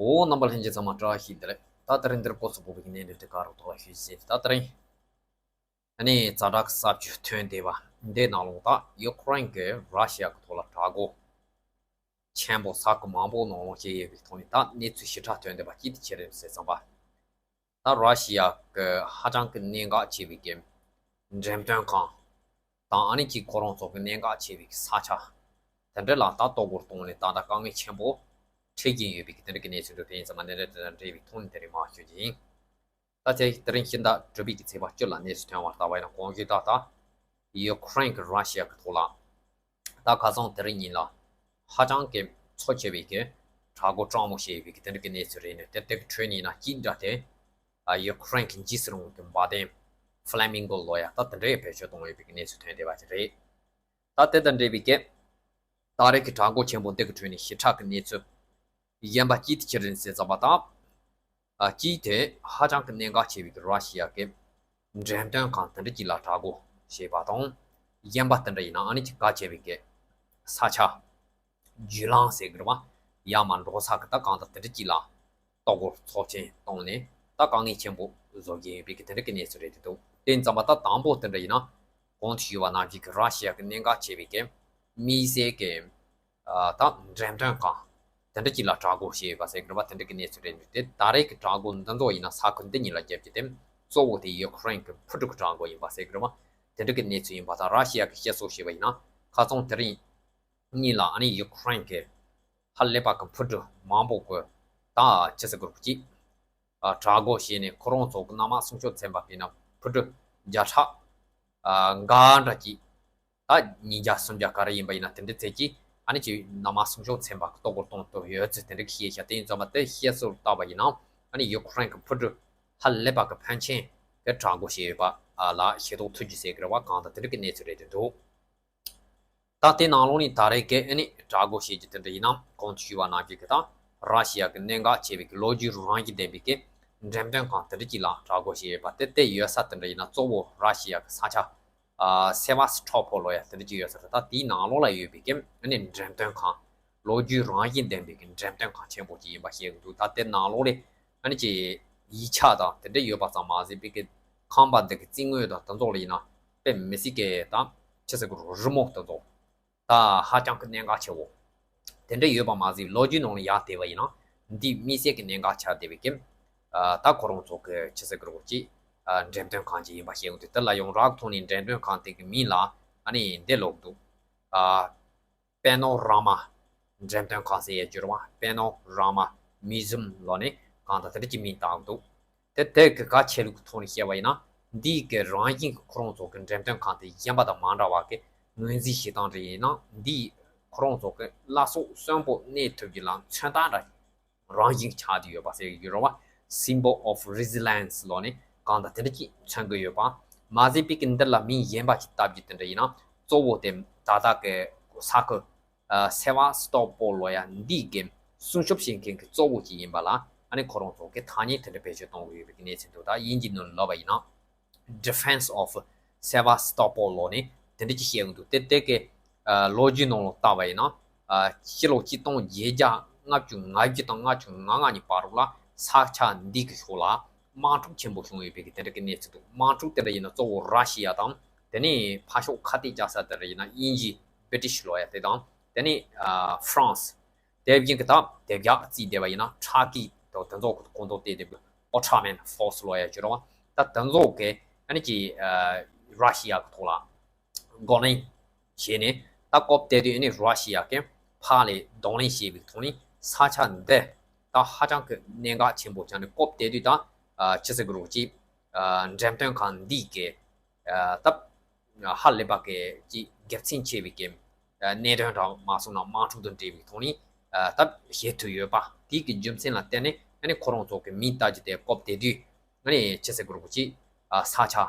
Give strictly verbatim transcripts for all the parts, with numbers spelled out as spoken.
འོ། རྣམ་པ་ལྷན་རྒྱས་ཚང་མ་བཀྲ་ཤིས་བདེ་ལེགས། ད་དེ་རིང་འདིར་སྐོར་ཚོགས་པོ་བའི་གནས་འདིར་དེ་ག་རུ་ཐོག་ལ་ཞུས་ཟིན། ད་དེ་རིང་ཨ་ནི་ཛ་དྲག་གསར་བརྗེ་ཐོན་བསྡད་པ་འདི་ནང་ལོགས་ད་ཡུ་ཁུ་རེན་གྱི་ར་ཤི་ཡ་གི་ཐོག་ལ་དྲག་རྒོལ་ཆེན་པོ་ས་ཁུལ་མང་པོ་ནང་ལོགས་བྱས་ཡོད་པའི་ཐོག་ནས་ད་གནས་ཚུལ་ཞིབ་ཕྲ་ཐོན་བསྡད་པ་ཅིག་དེ་ཅི་རེད་ཟེར་ཙམ་པ། ད་ར་ཤི་ཡ་གི་ཧ་ཅང་གི་གནད་འགག་ཆེ་བའི་གི་འགྲེམས་སྟོན་ཁང་དང་ཨ་ནི་ཅིག་ཁོ་རང་ཚོ་གི་གནད་འགག་ཆེ་བའི་གི་ས་ཆ་དེ་འདྲ་ལ་ད་གཏོར་རྒོལ་གཏོང་ནས་ད་ལྟ་དཀའ་ངལ་ཆེན་པོ་འཕྲད་ཀྱིན་ཡོད་པའི་གི་དེ་འདྲ་གི་གནས་ཚུལ་འདུག་དེ་ཡིན་ཙང་མ་འདི་འདྲ་དེ་འདྲ་འབྲེལ་བའི་ཐོག་ནས་དེ་རིང་མར་ཞུ་རྒྱུ་ཡིན། ད་ཆ་དེ་རིང་ཕྱི་ཟླ་དྲུག་པའི་གི་ཚེས་པ་བཅུ་ལ་གནས་ཚུལ་ཐོན་པར་ལྟ་བ་ཡིན་ན། གོང་ཞུས་ལྟར་ད་ཡུ་ཁུ་རེན་གྱི་ར་ཤི་ཡ་གི་ཐོག་ལ་ད་ཁ་སང་དེ་རིང་ཉིན་ལ་ཧ་ཅང་གི་མཚོ་ཆེ་བའི་གི་དྲག་རྒོལ་སྤྲང་མོ་བྱས་ཡོད་པའི་གི་དེ་འདྲ་གི་གནས་ཚུལ་རེད་ནས། དེ་དེ་གི་ཁྲོད་ནས་ཡིན་ན་གཅིག་འདྲ་དེ་ཡུ་ཁུ་རེན་གྱི་འཇིགས་སུ་རུང་བའི་གི་འབར་མདེལ་ཧྥ་ལེ་མིང་གོ་ལོ་ཡ་ད་དེ་འདྲ་ཡི་བེད་སྤྱོད་གཏོང་ཡོད་པའི་གི་གནས་ཚུལ་ཐོན་བསྡད་པ་ཅིག་རེད། ད་དེ་དང་འབྲེལ་བའི་གི་ད་རེས་ཀྱི་དྲག་རྒོལ་ཆེན་པོ་འདི་གི་ཁྲོད་ནས་ཞིབ་ཕྲ་གི་གནས་ཚུལ་གཞན་པ་གཅིག་དེ་ཅི་རེད་ཟེར་ཙམ་པ་དང་། ཨ། གཅིག་དེ་ཧ་ཅང་གི་གནད་འགག་ཆེ་བའི་གི་ར་ཤི་ཡ་གི་འགྲེམས་སྟོན་ཁང་དེ་འདྲ་གཅིག་ལ་དྲག་རྒོལ་བྱས་པ་དང་། གཞན་པ་དེ་འདྲ་ཡིན་ན་ཨ་ནི་ཅིག་གལ་ཆེ་བའི་གི་ས་ཆ་བརྒྱུད་ལམ་ཟེར་གི་རེད་པ། ཡར་མར་འགྲོ་ས་གི་ད་གང་ལྟར་དེ་འདྲ་གཅིག་ལ་གཏོར་རྒོལ་ཚབས་ཆེན་བཏང་ནས་ད་དཀའ་ངལ་ཆེན་པོ་བཟོ་གི་ཡོད་པའི་གི་དེ་འདྲ་གི་གནས་ཚུལ་རེད་འདུག་དེ་ཙམ་པ་ད་དང་པོ་དེ་འདྲ་ཡིན་ན། གོང་དུ་ཞུས་པ་ནང་བཞིན་གི་ར་ཤི་ཡ་གི་གནད་འགག་ཆེ་བའི་གི་དམིགས་བསལ་གི་ཨ། ད་འགྲེམས་སྟོན་ཁང་དེ་འདྲ་གཅིག་ལ་དྲག་རྒོལ་བྱས་ཡོད་པ་ཟེར་གི་རེད་པ། དེ་འདྲ་གི་གནས་ཚུལ་རེད་འདུག་དེ་ད་རེས་ཀྱི་དྲག་རྒོལ་འདི་ཚོ་ཡིན་ན་ས་ཁུལ་འདི་གཉིས་ལ་རྒྱབ་ཀྱི་དེ་གཙོ་བོ་དེ་ཡུ་ཁུ་རེན་གྱི་འཕུར་གྲུ་གི་དྲག་རྒོལ་ཡིན་པ་ཟེར་གི་རེད་པ། དེ་འདྲ་གི་གནས་ཚུལ་ཡིན་པ་དང་། ར་ཤི་ཡ་གི་བཤད་སྲོལ་བྱས་པ་ཡིན་ན་ཁ་སང་དེ་རིང་གཉིས་ལ་ཨ་ནི་ཡུ་ཁུ་རེན་གྱི་ཧ་ལས་པ་གི་འཕུར་གྲུ་མང་པོ་གི་ད་ཅི་ཟེར་དགོས་རེད་པ། ཅིག་ཨ། དྲག་རྒོལ་བྱས་ནས་ཁོ་རང་ཚོ་གི་གནམ་དམག་སྲུང་སྐྱོབ་ཚན་པ་ཡིན་ན་འཕུར་གྲུ་བརྒྱ་ཕྲག་ཨ། འགའ་འདྲ་གཅིག་ད་ཉིས་བརྒྱ་སུམ་བརྒྱ་ག་རེ་ཡིན་པ་ཡིན་ན་དེ་འདྲ་ཚད་ཀྱིས་ཨ་ནི་ཅིག་གནམ་དམག་སྲུང་སྐྱོབ་ཚན་པ་གི་གཏོར་རྒོལ་གཏོང་ཐུབ་ཡོད་ཚུལ་དེ་འདྲ་གི་བཤད་བཞག་དེ་ཡིན་ཙང་མ་དེ་བཤད་སྲོལ་ལྟར་བ་ཡིན་ན་ཨ་ནི་ཡུ་ཁུ་རེན་གྱི་འཕུར་གྲུ་ཧ་ལས་པ་གི་ཕོན་ཆེན་གྱི་དྲག་རྒོལ་བྱས་ཡོད་པ་ལ་ཤེས་རྟོགས་ཐུབ་རྒྱུ་ཟེར་གི་རེད་པ། གང་ལྟར་དེ་འདྲ་གི་གནས་ཚུལ་རེད་འདུག་ད་དེ་ནང་ལོགས་ནས་ད་རེས་ཀྱི་ཨ་ནི་དྲག་རྒོལ་བྱེད་རྒྱུ་དེ་འདྲ་ཡིན་ན། གོང་དུ་ཞུས་པ་ནང་བཞིན་གྱི་ད་ར་ཤི་ཡ་གི་གནད་འགག་ཆེ་བའི་གི་ལོ་རྒྱུས་རང་བཞིན་ལྡན་པའི་གི་འགྲེམས་སྟོན་ཁང་དེ་འདྲ་གཅིག་ལ་དྲག་རྒོལ་བྱས་ཡོད་པ། དེ་དེ་ཡོད་ས་དེ་འདྲ་ཡིན་ན་གཙོ་བོ་ར་ཤི་ཡ་གི་ས་ཆ་ཨ། སེ་ཝ་སི་ཐོ་པོ་ལོ་ཡ་དེ་འདྲ་གཅིག་ཡོད་ས་རེད། ད་དེའི་ནང་ལོགས་ལ་ཡོད་པའི་གི་ཨ་ནི་འགྲེམས་སྟོན་ཁང་ལོ་རྒྱུས་རང་བཞིན་ལྡན་པའི་གི་འགྲེམས་སྟོན་ཁང་ཆེན་པོ་གཅིག་ཡིན་པ་ཤེས་ཀྱི་འདུག་ད་དེ་ནང་ལོགས་ལ་ཨ་ནི་ཅིག་ཡིག་ཆ་དང་དེ་འདྲ་ཡོད་པ་ཙམ་མ་ཟད་པའི་གི་ཁང་པ་འདི་གི་རྩིག་ངོས་དང་དེ་ཚོ་ལ་ཡིན་ན་དཔེ་མི་སྲིད་ཀྱི་ད་ཅི་ཟེར་དགོས་རེད། རི་མོ་དེ་ཚོ་ད་ཧ་ཅང་གི་གནད་འགག་ཆེ་བོ་དེ་འདྲ་ཡོད་པ་མ་ཟད་ལོ་རྒྱུས་ནང་ལ་ཡར་བལྟས་པ་ཡིན་ན་འདི་དམིགས་བསལ་གྱི་གནད་འགག་ཆགས་བསྡད་པའི་གི་ཨ། ད་ཁོ་རང་ཚོ་གི་ཅི་ཟེར་དགོས་རེད། ཅིག་ཨ། འགྲེམས་སྟོན་ཁང་ཅིག་ཡིན་པ་ཤེས་ཀྱི་འདུག་དེ་ལ་ཡོངས་གྲགས་ཐོག་ནས་འགྲེམས་སྟོན་ཁང་དེ་གི་མིང་ལ་ཨ་ནི་འདི་ལབ་ཀྱི་འདུག་ཨ། པེ་ནོ་ར་མ་འགྲེམས་སྟོན་ཁང་ཟེར་ཡས་ཀྱི་རེད་པ། པེ་ནོ་ར་མ་མིའུ་ཛིམ་ལབ་ནས་གང་ལྟར་དེ་འདྲ་གི་མིང་བཏགས་འདུག་དེ་དེ་གི་གལ་ཆེ་ལུགས་ཀྱི་ཐོག་ནས་བཤད་པ་ཡིན་ན་འདིའི་གི་རང་བཞིན་གྱི་ཁོ་རང་ཚོ་གི་འགྲེམས་སྟོན་ཁང་དེ་གཞན་པ་དང་མ་འདྲ་བ་གི་ངོས་འཛིན་བྱེད་སྟངས་དེ་ཡིན་ན་འདིའི་ཁོ་རང་ཚོ་གི་བླ་སྲོག་གསོན་པོ་གནས་ཐུབ་རྒྱུ་ལ་མཚོན་རྟགས་འདྲ་རང་བཞིན་ཆགས་བསྡད་ཡོད་པ་ཟེར་གྱི་ཡོད་རེད་པ། Symbol of Resilience ལབ་ནས་གང་ལྟར་དེ་འདྲ་ཅིག་མཚོན་གྱི་ཡོད་པ། མ་ཟད་པའི་གི་འདི་ལ་མིང་གཞན་པ་ཅིག་བཏགས་རྒྱུ་དེ་འདྲ་ཡིན་ན་གཙོ་བོ་དེ་ད་ལྟ་གི་ས་ཁུལ་ཨ། སེ་ཝ་སི་ཐོ་པོ་ལོ་ཡ་འདི་གི་སྲུང་སྐྱོབ་བྱེད་མཁན་གྱི་གཙོ་བོ་ཅིག་ཡིན་པ་ལ་ཨ་ནི་ཁོ་རང་ཚོ་གི་ཐ་སྙད་དེ་འདྲ་བེད་སྤྱོད་གཏོང་གི་ཡོད་པའི་གི་གནས་ཚུལ་འདུག་ད་དབྱིན་ཇིའི་ནང་ལབ་པ་ཡིན་ན། Defense of Sevastopol ལབ་ནས་དེ་འདྲ་ཅིག་བཤད་ཀྱི་འདུག་དེ་དེ་གི་ཨ། ལོ་རྒྱུས་ནང་ལ་བལྟ་བ་ཡིན་ན། ཨ། ཕྱི་ལོ་ཆིག་སྟོང་བརྒྱད་བརྒྱ་ལྔ་བཅུ་ང་བརྒྱད་དང་ལྔ་བཅུ་ང་ལྔ་གཉིས་བར་ལ་ས་ཆ་འདི་གི་ཕྱོགས་ལ་དམག་འཁྲུག་ཆེན་པོ་བྱུང་ཡོད་པའི་གི་དེ་འདྲ་གི་གནས་ཚུལ་འདུག་དམག་འཁྲུག་དེ་འདྲ་ཡིན་ན་གཙོ་བོ་ར་ཤི་ཡ་དང་དེ་ནས་ཕར་ཕྱོགས་ཁ་གཏད་བཅག་ས་དེ་འདྲ་ཡིན་ན་དབྱིན་ཇི་བྷི་རི་ཊིཤ་ལབ་ཡ་དེ་དང་དེ་ནས་ཨ། ཧྥ་རན་སི། དེ་བཞིན་གྱི་ད་དེབ་བཞག་བརྩིས་བསྡད་པ་ཡིན་ན་ཁྲ་ཀི་དང་དེ་ཚོ་གི་ཁོངས་གཏོགས་ཏེ་དེབ་ཨོ་ཊ་མན་ཧྥོར་སི་ལབ་ཡ་ཅིག་རེད་པ། ད་དེ་ཚོ་གི་ཨ་ནི་ཅིག་ཨ། ར་ཤི་ཡ་གི་ཐོག་ལ་རྒོལ་ལན་བྱས་ནས་ད་སྐབས་དེ་དུས་ཨ་ནི་ར་ཤི་ཡ་གི་ཕར་ལ་གདོང་ལེན་བྱས་པའི་ཐོག་ནས་ས་ཆ་འདི་ད་ཧ་ཅང་གི་གནད་འགག་ཆེན་པོ་ཆགས་ནས་སྐབས་དེ་དུས་ད་ཨ། ཅི་ཟེར་དགོས་རེད་པ། ཅིག་ཨ། འགྲེམས་སྟོན་ཁང་འདི་གི་ཨ། ད་ཧ་ལས་པ་གི་ཅིག་རྒྱབ་མཚན་ཆེ་བའི་གི་ཨ། གནད་དོན་དང་མ་སོང་ན་དམག་འཁྲུག་དང་འབྲེལ་བའི་ཐོག་ནས་ཨ། ད་བྱེད་ཐུབ་ཡོད་པ་དེའི་གི་རྒྱུ་མཚན་ལ་བརྟེན་ནས་ཨ་ནི་ཁོ་རང་ཚོ་གི་མིང་བཏགས་རྒྱུ་དེ་སྐབས་དེ་དུས་ཨ་ནི་ཅི་ཟེར་དགོས་རེད་པ། ཅིག་ཨ། ས་ཆ་ཨ།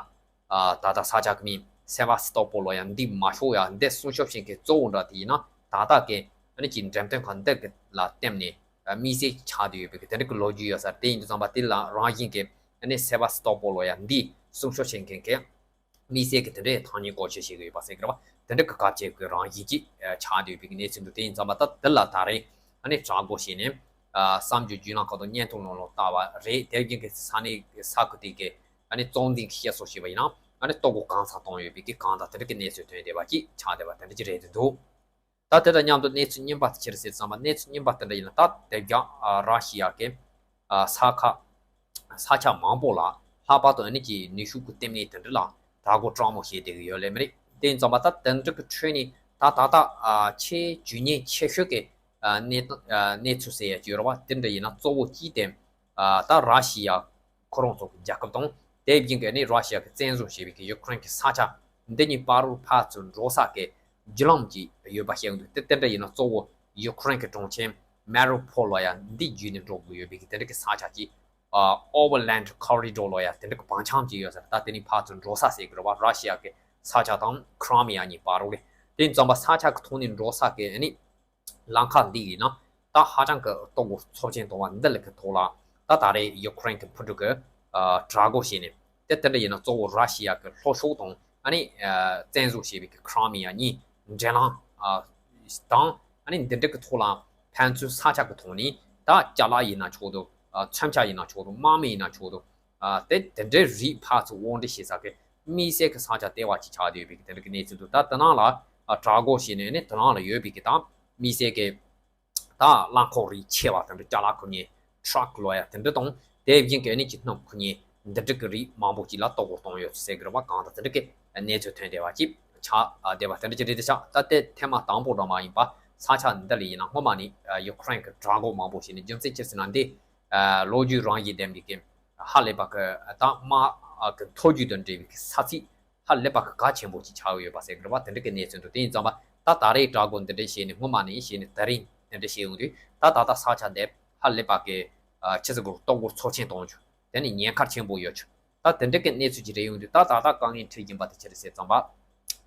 ད་ལྟ་ས་ཆ་གི་མིང་སེ་ཝ་སི་ཐོ་པོ་ལོ་ཡ་འདི་མ་ཤོར་ཡ་འདི་སྲུང་སྐྱོབ་བྱེད་མཁན་གཙོ་བོ་འདྲ་དེ་ཡིན་ན་ད་ལྟ་གི་ཨ་ནི་ཅིག་འགྲེམས་སྟོན་ཁང་འདི་གི་ལ་བརྟེན་ནས་ཨ། དམིགས་བསལ་ཆགས་བསྡད་ཡོད་པའི་གི་དེ་འདྲ་གི་ལོ་རྒྱུས་ཡོད་ས་རེད། དེ་ཡིན་དུས་ཙམ་པ་དེ་ལ་རང་བཞིན་གྱི་ཨ་ནི་སེ་ཝ་སི་ཐོ་པོ་ལོ་ཡ་འདི་སྲུང་སྐྱོབ་བྱེད་མཁན་གྱི་དམིགས་བསལ་གྱི་དེ་འདྲའི་ཐ་སྙད་བཀོལ་སྤྱོད་བྱེད་ཀྱི་ཡོད་པ་ཟེར་གྱི་རེད་པ། དེ་འདྲ་གི་སྐབས་ཅིག་གི་རང་བཞིན་ཅིག་ཆགས་བསྡད་ཡོད་པའི་གནས་ཚུལ་འདུག་དེ་ཡིན་ཙམ་པ་ད་འདི་ལ་ད་རེས་ཨ་ནི་དྲག་རྒོལ་བྱས་ནས་ ཨ་གསར་འགྱུར་བརྒྱུད་ལམ་ཁག་དང་བརྙན་ཐུང་ནང་ལ་བལྟས་པ་རེད། དེ་བཞིན་གྱི་ས་གནས་ས་ཁུལ་དེ་གའི་ཨ་ནི་གཙོ་འཛིན་གྱི་བཤད་སྲོལ་ཞེས་པ་ཡིན་ན་ཨ་ནི་ལྟོ་གོས་གང་ཚང་གཏོང་ཡོད་པའི་གི་གང་ལྟར་དེ་འདྲ་གི་གནས་ཚུལ་ཐོན་བསྡད་པ་ཅིག་ཆགས་བསྡད་པ་དེ་འདྲ་ཅིག་རེད་འདུག་ད་དེ་དང་མཉམ་དུ་གནས་ཚུལ་རྙིང་པ་དེ་ཅི་རེད་ཟེར་ཙམ་པ། གནས་ཚུལ་རྙིང་པ་དེ་འདྲ་ཡིན་ན། ད་དེ་རྒྱ་ཨ་ར་ཤི་ཡ་གི་ཨ་ས་ཁ་ས་ཆ་མང་པོ་ལ་ལྷག་པར་དུ་ཨ་ནི་ཀྱི་ནུས་ཤུགས་ཀྱི་ལྟེ་གནས་དེ་འདྲ་ལ་དྲག་རྒོལ་དྲག་མོ་བྱས་བསྡད་ཀྱི་ཡོད་ལེ་མི་རེད། དེ་ཡིན་ཙམ་པ་ད་དེ་འདྲ་གི་ཁྲོད་ནས་ད་ད་ལྟ་ཨ་ཆེས་ཇུས་ཉེས་ཆེ་ཤོས་ཀྱི་ཨ་གནས་ཨ་གནས་ཚུལ་ཟེར་ཡ་ཅིག་ཡོད་རེད་བ། དེ་འདྲ་ཡིན་ན་གཙོ་བོ་གཅིག་དེ་ཨ་ད་ར་ཤི་ཡ་ཁོ་རང་ཚོ་གི་རྒྱལ་ཁབ་དང་། དེ་བཞིན་གྱི་ཨ་ནི་ར་ཤི་ཡ་གི་བཙན་བཟུང་བྱས་པའི་གི་ཡུ་ཁུ་རེན་གྱི་ས་ཆ་འདི་གཉིས་བར་རུ་ཕར་ཚུར་འགྲོ་ས་གི་བརྒྱུད་ལམ་ཅིག་ཡོད་པ་བཤད་འདུག་དེ་དེ་འདྲ་ཡིན་ན་གཙོ་བོ་ཡུ་ཁུ་རེན་གྱི་གྲོང་ཁྱེར་མེ་རི་ཡུ་པོལ་ལ་ཡ་འདི་བརྒྱུད་ནས་འགྲོ་དགོས་ཡོད་པའི་གི་དེ་འདྲ་གི་ས་ཆ་ཅིག་ཨ་Overland Corridor ལ་ཡ་དེ་འདྲ་གི་བང་ཆེན་ཅིག་ཡོད་ས་རེད། ད་དེ་ནི་ཕར་ཚུར་འགྲོ་ས་ཟེར་གི་རེད་བ། ར་ཤི་ཡ་གི་ས་ཆ་དང་ཁི་རི་མི་ཡ་གཉིས་བར་རུ་གི། དེ་ཙམ་པ་ས་ཆ་གི་ཐོག་ནས་འགྲོ་ས་གི་ཨ་ནི་ལམ་ཁ་འདི་ཡིན་ན་ད་ཧ་ཅང་གི་ལྟོ་གོས་ཚབས་ཆེན་གཏོང་བ་འདི་ལ་གི་ཐོག་ལ་ད་ད་རེས་ཡུ་ཁུ་རེན་གི་འཕུར་གྲུ་གི་ཨ་དྲག་རྒོལ་བྱས་ནས། དེ་དེ་འདྲ་ཡིན་ན་གཙོ་བོ་ར་ཤི་ཡ་གི་ལྷོ་ཕྱོགས་དང་ཨ་ནི་ཨ་བཙན་བཟུང་བྱས་པའི་གི་ཁི་རི་མི་ཡ་གཉིས་འབྲེལ་ལམ་ཨ་དང་ཨ་ནི་འདི་འདྲ་གི་ཐོག་ལ་ཕན་ཚུན་ས་ཆ་གི་ཐོག་ནས་ད་ཅ་ལག་ཡིན་ན་ཆོག་འདུག་ཨ་མཚོན་ཆ་ཡིན་ན་ཆོག་འདུག་དམག་མི་ཡིན་ན་ཆོག་འདུག་ཨ་དེ་དེ་འདྲའི་རིགས་ཕར་ཚུར་དབོར་འདྲེན་བྱེད་ས་གི་དམིགས་བསལ་གྱི་ས་ཆ་ལྟེ་བ་ཅིག་ཆགས་བསྡད་ཡོད་པའི་གི་དེ་འདྲ་གི་གནས་ཚུལ་འདུག་ད་དེ་ནང་ལ་ཨ་དྲག་རྒོལ་བྱས་ནས་ནི་དེ་ནང་ལ་ཡོད་པའི་གི་ད་དམིགས་བསལ་གྱི་ད་རླངས་འཁོར་རིགས་ཆེ་བ་དེ་འདྲ་ཅ་ལག་ཁུར་མཁན་ཊྲག་ལོ་ཡ་དེ་འདྲ་དང་། དེ་བཞིན་གྱི་ནི་ཅིག་སྣུམ་ཁུར་མཁན་འདི་འདྲ་གི་རིགས་མང་པོ་ཅིག་ལ་ལྟོ་གོས་གཏོང་ཡོད་ཟེར་གི་རེད་བ། གང་ལྟར་དེ་འདྲ་གི་གནས་ཚུལ་ཐོན་བསྡད་པ་ཅིག་ཆགས་བསྡད་པ་དེ་འདྲ་ཅིག་རེད་དེ་ཤག་ད་དེ་ཐེངས་མ་དང་པོ་རང་མ་ཡིན་པ། ས་ཆ་འདི་ལ་ཡིན་ན་སྔོན་མ་ནས་ཡུ་ཁུ་རེན་གྱི་དྲག་རྒོལ་མང་པོ་བྱས་ནས། རྒྱུ་མཚན་ཅི་ཟེར་ན་འདི་ལོ་རྒྱུས་རང་བཞིན་ལྡན་པའི་གི་ཧ་ལས་པ་གི་ད་དམག་གི་མཐོ་རྒྱུགས་དང་འབྲེལ་བའི་གི་ས་ཚིགས་ཧ་ལས་པ་གི་གལ་ཆེན་པོ་ཅིག་ཆགས་ཡོད་པ་ཟེར་གི་རེད་བ། དེ་འདྲ་གི་གནས་ཚུལ་འདུག་དེ་ཡིན་ཙམ་པ་ད་ད་རེས་དྲག་རྒོལ་འདི་འདྲ་བྱས་ནས་སྔོན་མ་ནས་བྱས་ནས་ད་རིང་དེ་འདྲ་བྱས་ཡོང་དུས། ད་ད་ལྟ་ས་ཆ་འདི་ཧ་ལས་པ་གི་ཨ་ཆི་ཟེར་དགོས། ལྟོ་གོས་ཚབས་ཆེན་གཏོང་རྒྱུ་དེ་ནི་ཉེན་ཁ་ཆེན་པོ་ཡོད་རྒྱུ། ད་དེ་འདྲ་གི་གནས་ཚུལ་ཅིག་རེད་ཡོང་དུས། ད་ད་ལྟ་དཀའ་ངལ་འཕྲད་བཞིན་པ་དེ་ཅི་རེད་ཟེར་ཙམ་པ།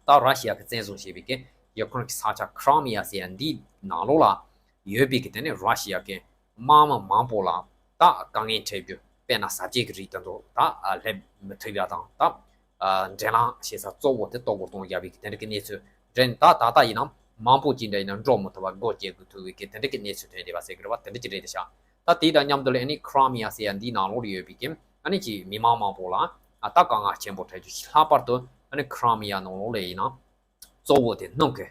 ད་ར་ཤི་ཡ་གི་བཙན་བཟུང་བྱས་པའི་གི་ཡུ་ཁུ་རེན་གྱི་ས་ཆ་ཁི་རི་མི་ཡ་ཟེར་ཡ་འདིའི་ནང་ལོགས་ལ་ཡོད་པའི་གི་དེ་ནི་ར་ཤི་ཡ་གི་དམག་མི་མང་པོ་ལ་ད་དཀའ་ངལ་འཕྲད་རྒྱུ། དཔེར་ན་ཟ་བཅད་ཀྱི་རིགས་དེ་ཚོ་ད་ཨ་སླེབས་མི་ཐུབ་ཡ་དང་། ད་ཨ་འབྲེལ་ལམ་བྱེད་ས་གཙོ་བོ་དེ་ལྟོ་གོས་གཏོང་བཞག་པའི་གི་དེ་འདྲ་གི་གནས་ཚུལ་རེད། ད་ད་ལྟ་ཡིན་ན་མང་པོ་ཅིག་འདྲ་ཡིན་ན་འགྲོ་མི་ཐུབ་པ། སྒོ་བཅད་དགོས་ཐུག་པའི་གི་དེ་འདྲ་གི་གནས་ཚུལ་ཐོན་བསྡད་པ་ཟེར་གི་རེད་བ། དེ་འདྲ་ཅིག་རེད་དེ་ཤག་ད་དེ་དང་མཉམ་དུ་ལ་ཨ་ནི་ཁི་རི་མི་ཡ་ཟེར་ཡ་འདིའི་ནང་ལོགས་ལ་ཡོད་པའི་གི་ཨ་ནི་ཅིག་མི་མང་མང་པོ་ལ་ཨ་ད་དཀའ་ངལ་ཆེན་པོ་འཕྲད་རྒྱུ་ཞིག་ལྷག་པར་དུ་ཨ་ནི་ཁི་རི་མི་ཡ་ནང་ལོགས་ལ་ཡིན་ན། གཙོ་བོ་དེ་སྣུམ་གྱི་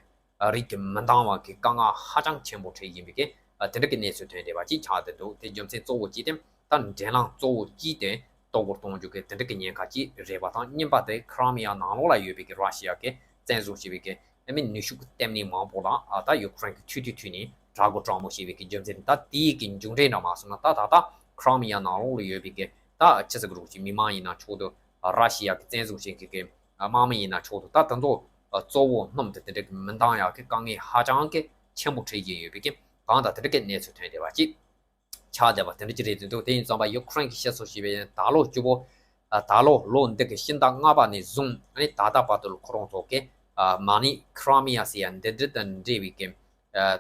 རིགས་ཀྱི་མི་འདང་བ་གི་དཀའ་ངལ་ཧ་ཅང་ཆེན་པོ་འཕྲད་བཞིན་པའི་གི་དེ་འདྲ་གི་གནས་ཚུལ་ཐོན་བསྡད་པ་ཅིག་ཆགས་བསྡད་འདུག་དེ་རྒྱུ་མཚན་གཙོ་བོ་གཅིག་དེ་ད་འབྲེལ་ལམ་གཙོ་བོ་གཅིག་དེ་ལྟོ་གོས་གཏོང་རྒྱུ་གི་དེ་འདྲ་གི་ཉེན་ཁ་ཅིག་རེད་པ་དང་། གཉིས་པ་དེ་ཁི་རི་མི་ཡ་ནང་ལོགས་ལ་ཡོད་པའི་གི་ར་ཤི་ཡ་གི་བཙན་བཟུང་བྱས་པའི་གི་ཨ་ནི་ནུས་ཤུགས་ཀྱི་ལྟེ་གནས་མང་པོ་ལ་ཨ་ད་ཡུ་ཁུ་རེན་གི་མཐུད་མཐུད་མཐུད་ནས་དྲག་རྒོལ་དྲག་མོ་བྱས་པའི་གི་རྒྱུ་མཚན་རེད། ད་དེའི་གི་མཇུག་འབྲས་འདྲ་མ་སོང་ན། ད་ད་ལྟ་ཁི་རི་མི་ཡ་ནང་ལོགས་ལ་ཡོད་པའི་གི་ད་ཆི་ཟེར་གི་རེད། ཅིག་མི་མང་ཡིན་ན་ཆོག་འདུག་ར་ཤི་ཡ་གི་བཙན་བཟུང་བྱེད་མཁན་གི་དམག་མི་ཡིན་ན་ཆོག་འདུག་ད་དེ་ཚོ་གཙོ་བོ་སྣུམ་དེ་དེ་འདྲ་གི་མི་འདང་ཡག་གི་དཀའ་ངལ་ཧ་ཅང་གི་ཆེན་པོ་འཕྲད་བཞིན་ཡོད་པའི་གི་གང་ལྟར་དེ་འདྲ་གི་གནས་ཚུལ་ཐོན་བསྡད་པ་ཅིག་ཆགས་བསྡད་པ་དེ་འདྲ་ཅིག་རེད་འདུག་དེ་ཡིན་ཙམ་པ་ཡུ་ཁུ་རེན་གི་བཤད་སྲོལ་ཞིག་བས་ད་ལོ་བཅུ་པོ་ཨ་ད་ལོ་ལོ་འདི་གི་ཕྱི་ཟླ་ལྔ་པ་ནས་བཟུང་ཨ་ནི་ད་ལྟ་བར་དུ་ལ་ཁོ་རང་ཚོ་གི་ཨ་མ་ཎི་ཁི་རི་མི་ཡ་ཟེར་ཡ་འདི་འདྲ་དང་འབྲེལ་བའི་གི་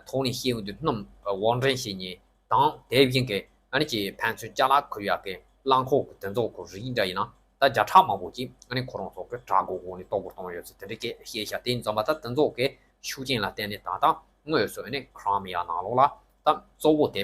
ཐོག་ནས་བཤད་ཡོང་དུས་སྣུམ་དབོར་འདྲེན་བྱེད་མཁན་དང་། དེ་བཞིན་གྱི་ཨ་ནི་ཀྱི་ཕན་ཚུན་ཅ་ལག་ཁུར་ཡག་གི་རླངས་འཁོར་གྱི་དེ་ཚོ་གི་རིགས་འདྲ་ཡིན་ན་ད་བརྒྱ་ཕྲག་མང་པོ་ཅིག་ཨ་ནི་ཁོ་རང་ཚོ་གི་དྲག་རྒོལ་འོག་ནས་ལྟོ་གོས་གཏོང་ཡོད་ཚུལ་དེ་འདྲ་སྐད་བཤད་ཤག་དེ་ཡིན་ཙམ་པ་ད་དེ་ཚོ་གི་ཤུགས་རྐྱེན་ལ་བརྟེན་ནས་ད་ལྟ་དངོས་སུ་ཨ་ནི་ཁི་རི་མི་ཡ་ནང་ལོགས་ལ་ད་གཙོ་བོ་དེ་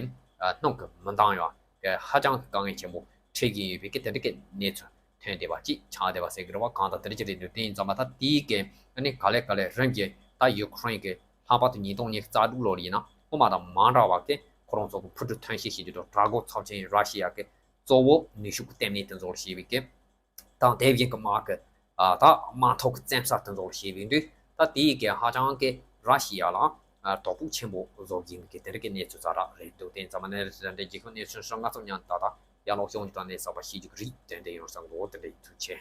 སྣུམ་གྱི་མི་འདང་ཡག་གི་ཧ་ཅང་གི་དཀའ་ངལ་ཆེན་པོ་འཕྲད་ཀྱི་ཡོད་པའི་གི་དེ་འདྲ་གི་གནས་ཚུལ་ཐོན་བསྡད་པ་ཅིག་ཆགས་བསྡད་པ་ཟེར་གི་རེད་བ། གང་ལྟར་དེ་འདྲ་ཅིག་རེད་འདུག་དེ་ཡིན་ཙམ་པ་ད་དེའི་གི་ཨ་ནི་ག་ལེ་ག་ལེ་རིམ་གྱིས་ད་ཡུ་ཁུ་རེན་གི་ལྷག་པར་དུ་ཉིས་སྟོང་ཉི་ཤུ་རྩ་དྲུག་ལོ་ལ་ཡིན་ན་སྔོན་མ་དང་མ་འདྲ་བ་གི་ཁོ་རང་ཚོ་གི་འཕུར་གྲུ་ཐོན་སྐྱེད་བྱེད་རྒྱུ་དང་། དྲག་རྒོལ་ཚབས་ཆེན་ར་ཤི་ཡ་གི་གཙོ་བོ་ནུས་ཤུགས་ཀྱི་ལྟེ་གནས་དེ་ཚོ་ལ་བྱས་པའི་གི་དང་། དེ་བཞིན་གྱི་དམག་གི་ཨ་ད་དམག་འཐབ་ཀྱི་བཙན་ས་དེ་ཚོ་ལ་བྱས་པའི་དུས་ད་དེའི་གི་ཧ་ཅང་གི་ར་ཤི་ཡ་ལ་ཨ་དོ་ཕོག་ཆེན་པོ་བཟོ་གི་ཡིན་གི་དེ་འདྲ་གི་གནས་ཚུལ་ཙམ་ར་རེད་འདུག་དེ་ཡིན་ཙམ་པ་ནས་རེད། དེ་འདྲའི་རྒྱལ་ཁབ་གནས་ཚུལ་ཧྲིལ་ང་ཚོ་མཉམ་དུ་ད་ད་ཡར་ལོག་ཤོང་རྒྱུ་དང་གནས་ཚགས་པ་ཤེས་རྒྱུ་གི་རིགས་དེ་འདྲ་ཡོང་ས་འགྲོ་དེ་འདྲ་ཡིན། ཐུགས་རྗེ་ཆེ།